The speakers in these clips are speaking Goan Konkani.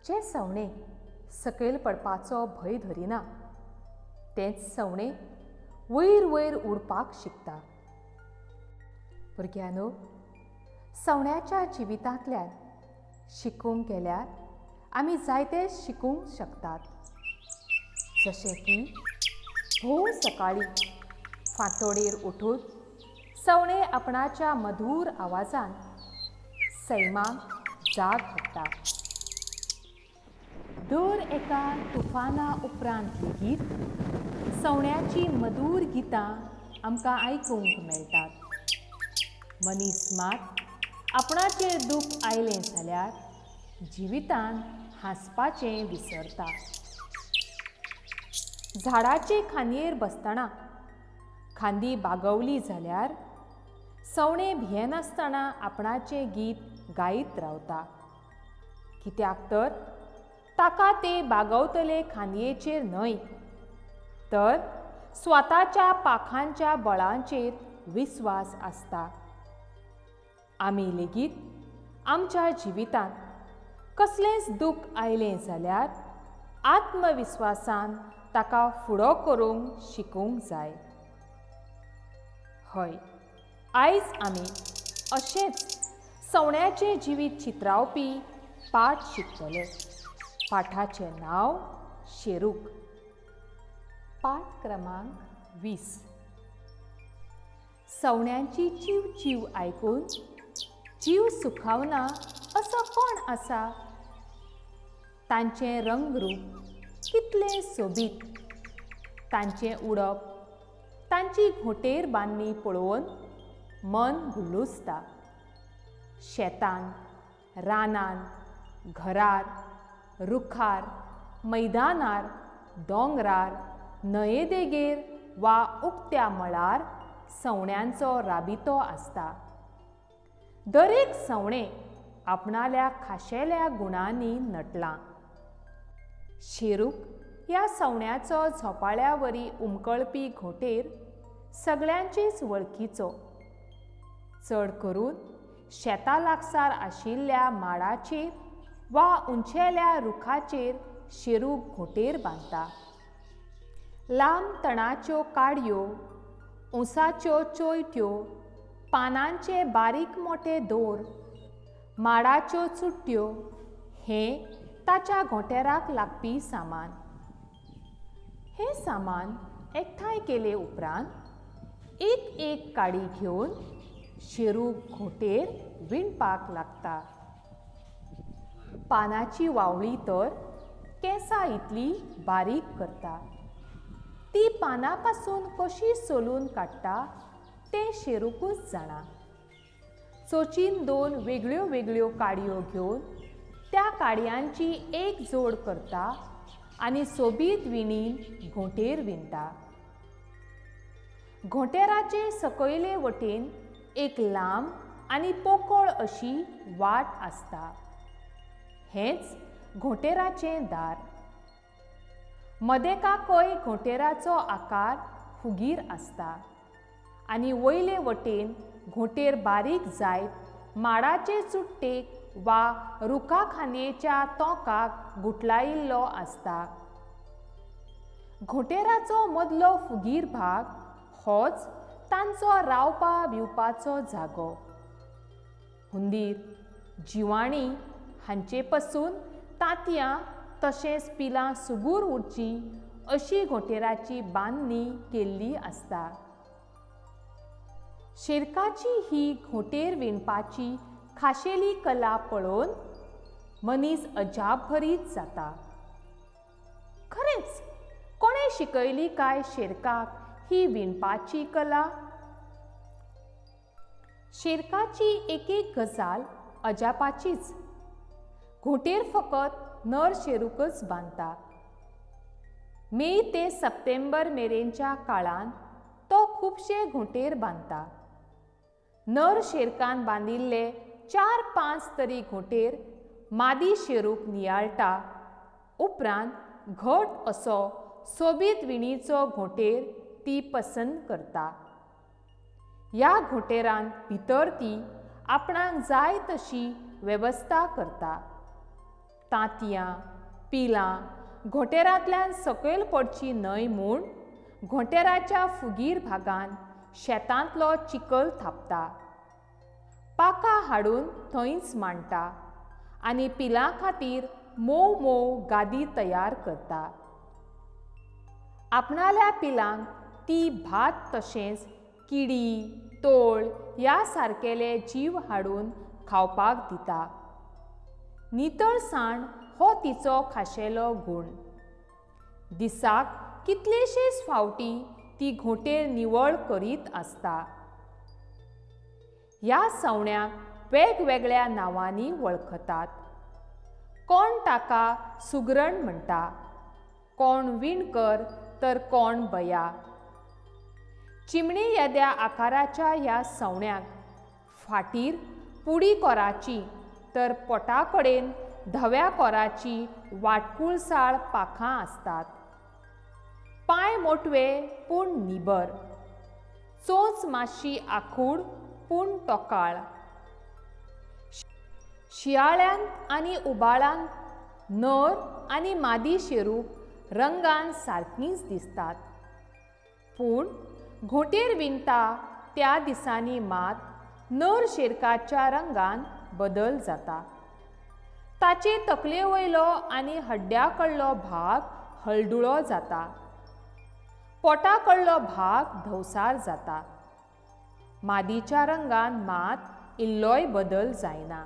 जें सवणें सकयल पडपाचो भंय धरिना तेंच सवणें वयर वयर उडपाक शिकता. भुरग्यांनो, सवण्याच्या जिवितांतल्यान शिकूंक गेल्यार आमी जायते शिकूंक शकतात. जशें की भोव सकाळीं फांतोडेर उठून सवणें आपणाच्या मधूर आवाजान सैमाक जाग हाडटा. दर एका तुफाना उपरांत लेगीत सवण्याची मधूर गितां आमकां आयकूंक मेळटात. मनीस मात आपणाचेर दूख आयलें जाल्यार जिवितान हांसपाचें विसरता. झाडाचे खांदयेर बसतना खांदी बागवली जाल्यार सवणें भियेनासतना आपणाचें गीत गायत रावता. कित्याक तर ताका ते बागवतले खांदयेचेर न्हय तर स्वताच्या पाखांच्या बळांचेर विस्वास आसता. आमी लेगीत आमच्या जिवितांत कसलेंच दूख आयलें जाल्यार आत्मविस्वासान ताका फुडो करूंक शिकूंक जाय. हय, आयज आमी अशेंच सवण्याचें जिवीत चित्रावपी पाठ शिकतले. पाठाचें नांव शेरूक. पाठ क्रमांक 20. सवण्यांची चीव चीव आयकून जीव सुखावना असो कोण आसा? तांचें रंगरूप कितलें सोबीत, तांचें उडप, तांची घोंटेर बांदणी पळोवन मन भुल्लुसता. शेतान, रानान, घरार, रुखार, मैदानार, दोंगरार, न्हंये देगेर वा उक्त्या मळार सवण्यांचो राबितो आसता. दरेक सवणें आपणाल्या खाशेल्या गुणांनी नटलां. शेरूक ह्या सवण्याचो झोपाळ्यावरी उमकळपी घोंटेर सगळ्यांचेच वळखीचो. चड करून शेता लागसार आशिल्ल्या माडाचेर वा उंचेल्या रुखाचेर शेरूक घोंटेर बांदता. लांब तणाच्यो काडयो, ऊंसाच्यो चोयट्यो, पानांचे बारीक मोटे दोर, माडाच्यो चुट्ट्यो हें ताच्या घोंटेराक लागपी सामान. हें सामान एकठांय केले उपरांत एक एक काडी घेवन शेरूक घोंटेर विणपाक लागता. पानाची वावळी तर केंसा इतली बारीक करता. ती पानां पासून कशी सोलून काडटा तें शेरूकूच जाणा. चोचीन दोन वेगळ्यो वेगळ्यो काडयो घेवन त्या काडयांची एक जोड करता आनी सोबीत विणीन घोंटेर विणटा. घोंटेराचे सकयले वटेन एक लांब आनी पोकळ अशी वाट आसता. हेंच घोंटेराचें दार. मदेकाकय घोंटेराचो आकार फुगीर आसता आनी वयले वटेन घोंटेर बारीक जायत माडाचे चुट्टेक वा रुखा खांदयेच्या तोंकाक गुठलायिल्लो आसता. घोंटेराचो मदलो फुगीर भाग होच तांचो रावपा बिवपाचो जागो. हुंदीर, जिवाणीं हांचे पसून तांतयां तशेंच पिलां सुगूर उरचीं अशी घोंटेराची बांदणी केल्ली आसता. शेरकाची ही घोंटेर विणपाची खाशेली कला पळोवन मनीस अजापभरीत जाता. खरेंच कोणें शिकयली काय शेरकाक ही विणपाची कला? शेरकाची एक एक गजाल अजापाचीच. घोंटेर फकत नर शेरूकच बांदता. मे ते सप्टेंबर मेरेनच्या काळांत तो खुबशे घोंटेर बांदता. नर शेरकान बांदिल्ले 4-5 तरी घोंटेर मादी शेरूक नियाळटा. उपरांत घट असो सोबीत विणीचो घोंटेर ती पसंत करता. ह्या घोंटेरांत भितर ती आपणाक जाय तशी वेवस्था करता. तांतयां, पिलां घोंटेरांतल्यान सकयल पडची न्हय म्हूण घोंटेराच्या फुगीर भागान शेतांतलो चिखल थापता. पाकां हाडून थंयच मांडटा आनी पिलां खातीर मोव मोव गादी तयार करता. आपणाल्या पिलांक ती भात तशेंच किडी, तोळ ह्या सारकेले जीव हाडून खावपाक दिता. नितळसाण हो तिचो खाशेलो गूण. दिसाक कितलेशेच फावटी ती घोंटेर निवळ करीत आसता. ह्या सवण्याक वेगवेगळ्या नांवांनी वळखतात. कोण ताका सुगरण म्हणटा, कोण विणकर तर कोण बया. चिमणी येद्या आकाराच्या ह्या सवण्याक फाटीर पुडी कोराची तर पोटा कडेन धव्या कोराची वाटकुळसाळ पाखां आसतात. पांय मोटवे पूण निबर, चोंच मातशी आखूड पूण टोकाळ. शियाळ्यांत आनी उबाळांत नर आनी मादी शेरूक रंगान सारकींच दिसतात, पूण घोंटेर विणटा त्या दिसांनी मात नर शेरकाच्या रंगान बदल जाता. ताचे तकले वयलो आनी हड्ड्या कडलो भाग हळदुळो जाता, पोटा कडलो भाग धवसार जाता. मादीच्या रंगान मात इल्लोय बदल जायना.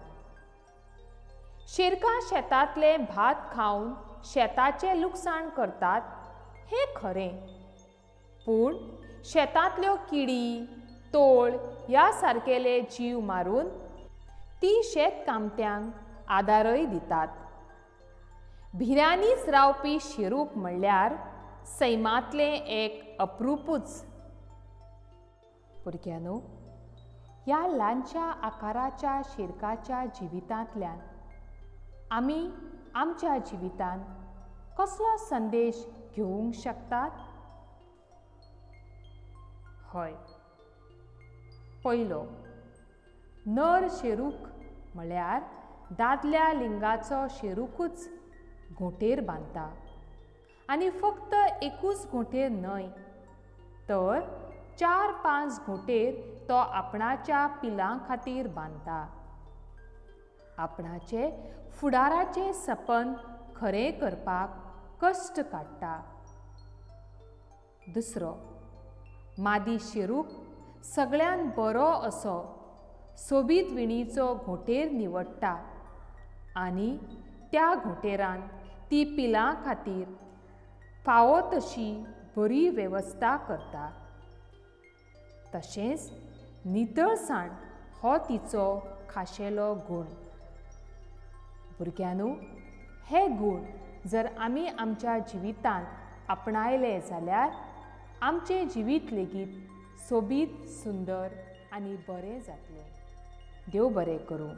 शेरकां शेतांतलें भात खावन शेताचें लुकसाण करतात हें खरें, पूण शेतांतल्यो किडी, तोळ ह्या सारकेले जीव मारून ती शेतकामत्यांक आदारय दितात. भिऱ्यांनीच रावपी शेरूक म्हणल्यार सैमांतलें एक अप्रुपूच. भुरग्यांनो, ह्या ल्हानशा आकाराच्या शेरकाच्या जिवितांतल्यान आमी आमच्या जिवितांत कसलो संदेश घेवंक शकतात? हय, पयलो, नर शेरूक म्हळ्यार दादल्या लिंगाचो शेरुकूच घोंटेर बांदता आनी फक्त एकूच घोंटेर न्हय तर 4-5 घोंटेर तो आपणाच्या पिलां खातीर बांदता. आपणाचे फुडाराचें सपन खरें करपाक कश्ट काडटा. दुसरो, मादी शेरूक सगळ्यान बरो असो सोबीत विणीचो घोंटेर निवडटा आनी त्या घोंटेरान ती पिलां खातीर फावो तशी बरी वेवस्था करता. तशेंच नितळसाण हो तिचो खाशेलो गूण. भुरग्यांनो, हे गूण जर आमी आमच्या जिवितांत आपणायले जाल्यार आमचें जिवीत लेगीत सोबीत, सुंदर आनी बरें जातलें. देव बरें करूं.